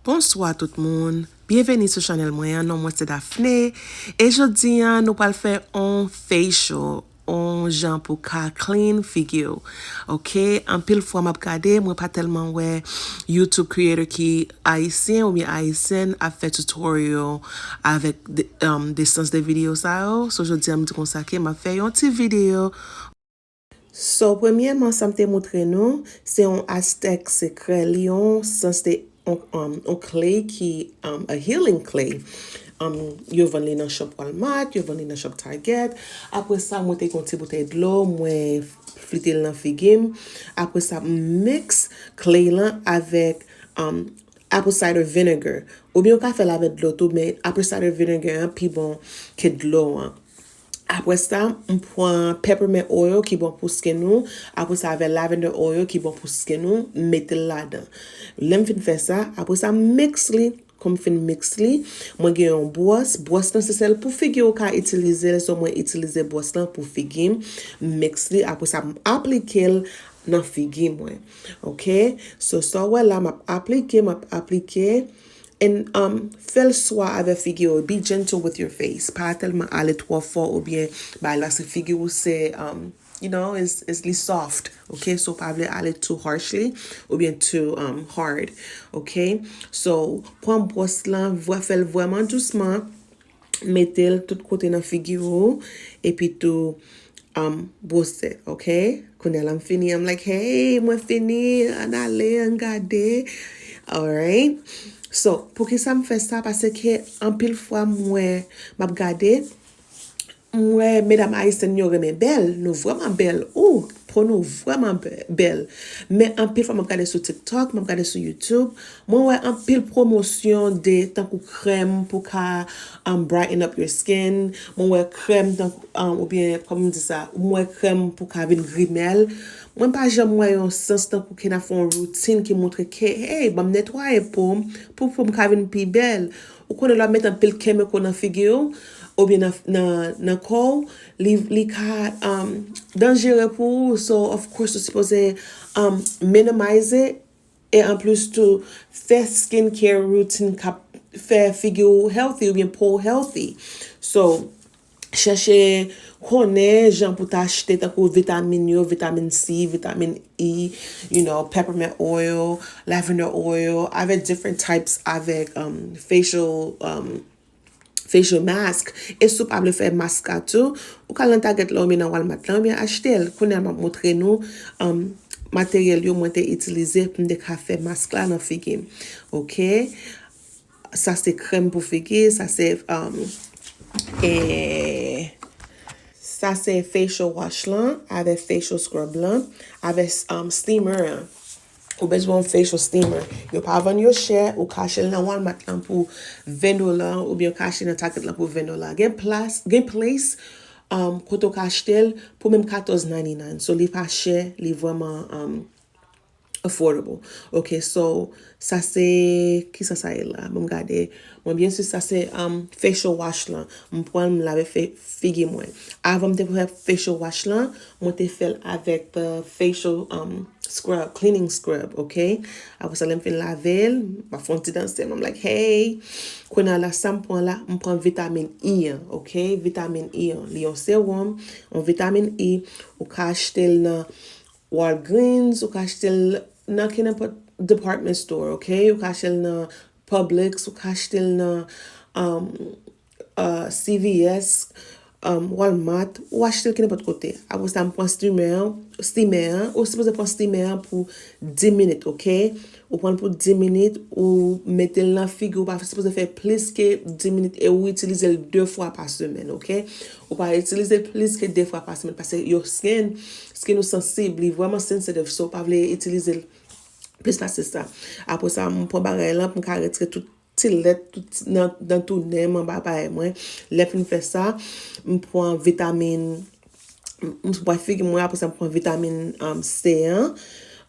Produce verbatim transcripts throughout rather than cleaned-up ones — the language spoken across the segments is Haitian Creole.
Bonswa tout moun. Byenveni sou chanèl mwen an. Non mwen se Daphné. E jodi an, nou pral fè on facial, on jan pou ka clean figi w. Ok? Anpil fwa m ap gade, mwen pa tèlman wè YouTube creator ki ayisyen oubyen ayisyèn ap fè tutorial avèk de, um, de sans de videyo sa yo. So, jodi an, m di konsa ke m ap fè yon ti videyo. So, premyèman, sa m te moutre nou, se yon Aztèk sekrè. Li yon sans de, on, um, on clay ki, um, a healing clay. Um, yo vann li nan shop Walmart, yo vann li nan shop Target. Apre sa, mwen te gen yon ti boutèy dlo, mwen flite l nan figi m. Apre sa, m mix clay lan avèk, um, apple cider vinegar. Oubyen ou ka fè l avèk dlo tou, men apple cider vinegar an pi bon ke dlo an. Apre sa, m pran peppermint oil ki bon pou skin ou. Apre sa, avè lavender oil ki bon pou skin ou, m mete l ladan. Lè m fin fè sa, apre sa, m mix li. Kòm m fin mix li, mwen gen yon bwòs. Bwòs lan se sèl pou figi ou ka itilize l, so mwen itilize bwòs lan pou figi m. M mix li, apre sa, m aplike l nan figi mwen. Ok? So, sa w wè la, m ap aplike, m ap aplike. And, um, fè l swa avè figi w. Be gentle with your face. Pa tèlman ale twò fò oubyen bay la se figi w se, um, you know, is, is li soft. Ok? So, pa vle ale too harshly oubyen too, um, hard. Ok? So, pran bwòs lan, vwa-, fè l vrèman dousman. Mete l tout kote nan figi w. Epi tou, um, bwose, ok? Kounye a la m fini, I'm like, hey, mwen fini, ann ale, ann gade. Alright? So, poukisa m fè sa? Paske anpil fwa m wè, m ap gade, m wè medam ayisyèn yo renmen bèl, nou vrèman bèl. Ou, po nou vrèman bè-, bèl. Men anpil fwa m ap gade sou TikTok, m ap gade sou YouTube, mwen wè anpil pwomosyon de tankou krèm pou ka, um, brighten up your skin. Mwen wè krèm tankou, um, oubyen, kòman m di sa, mwen wè krèm pou ka vin grimèl. Mwen pa janm wè yon sans tankou ke n ap fè yon routine ki montre ke, hey, ban m netwaye po m, pou po m ka vin pi bèl. Ou konnen lè w ap met anpil chemical nan figi w, oubyen nan, nan, nan kò w, li, li ka, um, danjere pou ou. So, of course, ou sipoze, um, minimize it. E anplis tou, fè skincare routine k ap fè figi w healthy oubyen po w healthy. So, chèche konnen jan pou ta achte tankou vitamin yo, vitamin C, vitamin E, you know, peppermint oil, lavender oil, avèk different types, avèk, um, facial, um, facial mask. E si w pa vle fè mask la tou, ou ka al nan Target la oubyen nan Walmart la oubyen achte l. Kounye a m ap montre nou, um, materyèl yo mwen te itilize pou m te ka fè mask la nan figi m. Ok? Sa se krèm pou figi, sa se, um, e, sa se facial wash lan, avè facial scrub lan, avè, um, steamer an. Ou bezwen yon facial steamer. Yo pa vann yo chè, ou ka achte l nan Walmart lan pou ven dola, oubyen ou ka achte nan Target lan pou ven dola. Gen plas, gen place, um, kote ou ka achte l pou menm katòz ninety-nine. So, li pa chè, li vrèman, um, affordable. Ok, so, sa se, kisa sa ye la? Ban m gade. Bon, byen si sa se, um, facial wash lan. M pran l, m lave fe-, figi mwen. Avan m te fè facial wash lan, mwen te fè l avèk, uh, facial, um, scrub, cleaning scrub, ok? Apre sa, lè m fin lave l, m ap fè yon ti danse, m like, hey! Kounye a la, sa m pran la, m pran vitamin E an, ok? Vitamin E an, li yon serum, yon vitamin E, ou ka achte l nan Walgreens, ou ka achte l nan kenenpòt department store, ok? Ou ka achte l nan Publix, ou ka achte l nan, um, uh, C V S, um, Walmart, ou achte l kenenpòt kote. Apre sa, m pran steamer an, steamer an, ou sipoze pran steamer an pou dis minit, ok? Ou pran l pou dis minit, ou mete l nan figi w, ou pa sipoze fè plis ke dis minit e ou itilize l de fwa pa semèn, ok? Ou pa itilize l plis ke de fwa pa semèn, paske your skin, skin ou sansib, li vrèman sensitive, so ou pa vle itilize l plis pase sa. Apre sa, m pran bagay lan pou m ka retire tout ti lèt, tout ti, nan, nan tou nen m, anba pay mwen. Lè m fin fè sa, m pran vitamin, m, m pran figi mwen, apre sa, m pran vitamin, um, C an,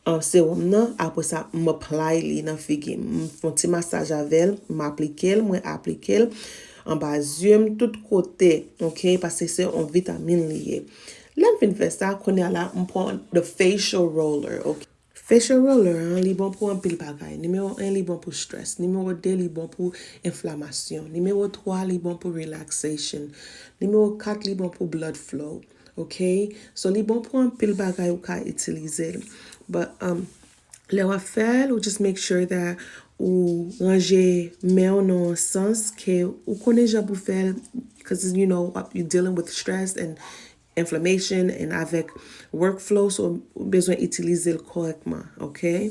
um, serum nan. Apre sa, m apply li nan figi m. M fè yon ti masaj avè l, m aplike l, mwen aplike l anba zye m, tout kote, ok? Paske se yon vitamin li ye. Lè m fin fè sa, kounye a la, m pran the facial roller, ok? Facial roller an, li bon pou anpil bagay. Nimewo en, li bon pou stress. Nimewo de, li bon pou enflamasyon. Nimewo twa, li bon pou relaxation. Nimewo kat, li bon pou blood flow. Ok? So, li bon pou anpil bagay ou ka itilize l. But, um, lè w ap fè l, ou just make sure that ou ranje men w nan yon sans ke ou konnen jan pou fè l, cause you know, you dealing with stress and inflammation and avèk workflow, so ou bezwen itilize l kòrèkman, ok?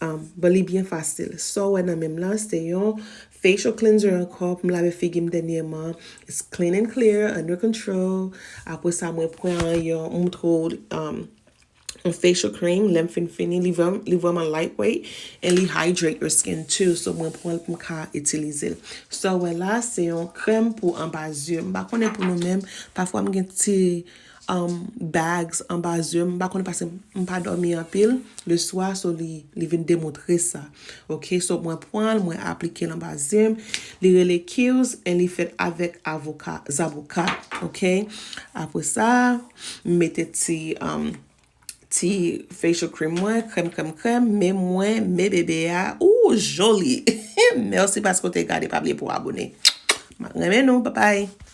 Um, but li byen fasil. Sa w wè nan men m lan, se yon facial cleanser ankò pou m lave figi m dènyèman. It's clean and clear, under control. Apre sa, mwen pran yon, m montre w, um, yon facial cream, lè m fin fini, li vrèm-, li vrèman lightweight, and li hydrate your skin too, so mwen pran l pou m ka itilize l. Sa w wè la, se yon krèm pou anba zye. M pa konnen pou nou menm, pafwa m gen ti, um, bags anba zye m, m pa konnen paske m pa dòmi anpil, le swa, so li, li vin demontre sa. Ok, so mwen pran l, mwen aplike l anba zye m, li rele Kiehl's, and li fèt avèk avoka, zaboka, ok? Apre sa, m mete ti, um, ti facial cream mwen, krèm, krèm, krèm, men mwen, men bebe a, ooh, joli. Mèsi paske w te gade, pa bliye pou w abone. M renmen nou, bye bye.